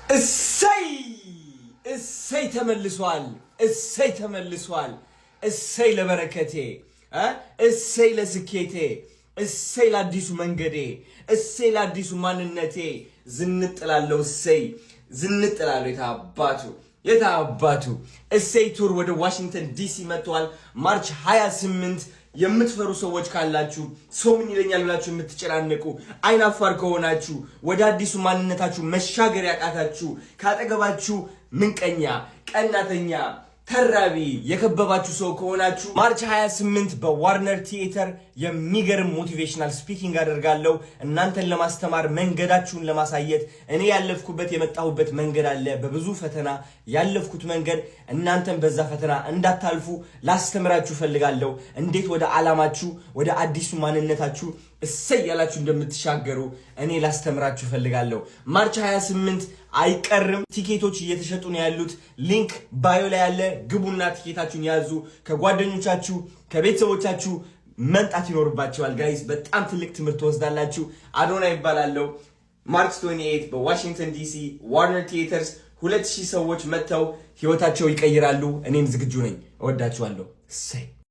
እሰይ እሰይ ተመልሷል። እሰይ ተመልሷል። እሰይ ለበረከቴ፣ እሰይ ለስኬቴ፣ እሰይ ለአዲሱ መንገዴ፣ እሰይ ለአዲሱ ማንነቴ። ዝንጥላለሁ፣ እሰይ ዝንጥላለሁ። የታባቱ የታባቱ እሰይ tour ወደ ዋሽንግተን ዲሲ መጥቷል። March 28። የምትፈሩ ሰዎች ካላችሁ፣ ሰው ምን ይለኛል ብላችሁ የምትጨናነቁ፣ አይናፋር ከሆናችሁ፣ ወደ አዲሱ ማንነታችሁ መሻገር ያቃታችሁ፣ ካጠገባችሁ ምቀኛ፣ ቀናተኛ፣ ተራቢ የከበባችሁ ሰው ከሆናችሁ March 28 በ Warner Theater የሚገርም motivational speaking አደርጋለሁ። እናንተን ለማስተማር፣ መንገዳችሁን ለማሳየት። እኔ ያለፍኩበት የመጣሁበት መንገድ አለ። በብዙ ፈተና ያለፍኩት መንገድ፣ እናንተን በዛ ፈተና እንዳታልፉ ላስተምራችሁ እፈልጋለሁ። እንዴት ወደ ዓላማችሁ፣ ወደ አዲሱ ማንነታችሁ እሰይ ያላችሁ እንደምትሻገሩ እኔ ላስተምራችሁ እፈልጋለሁ። March 28 አይቀርም። ቲኬቶች እየተሸጡ ነው ያሉት። Link bio ላይ ያለ፣ ግቡና ቲኬታችሁን ያዙ። ከጓደኞቻችሁ ከቤተሰቦቻችሁ መምጣት ይኖርባቸዋል። Guys፣ በጣም ትልቅ ትምህርት ትወስዳላችሁ። አዶናይ እባላለሁ። March 28 በዋሽንግተን ዲሲ Warner Theaters 2000 ሰዎች መጥተው ህይወታቸው ይቀይራሉ። እኔም ዝግጁ ነኝ። እወዳችኋለሁ። እሰይ።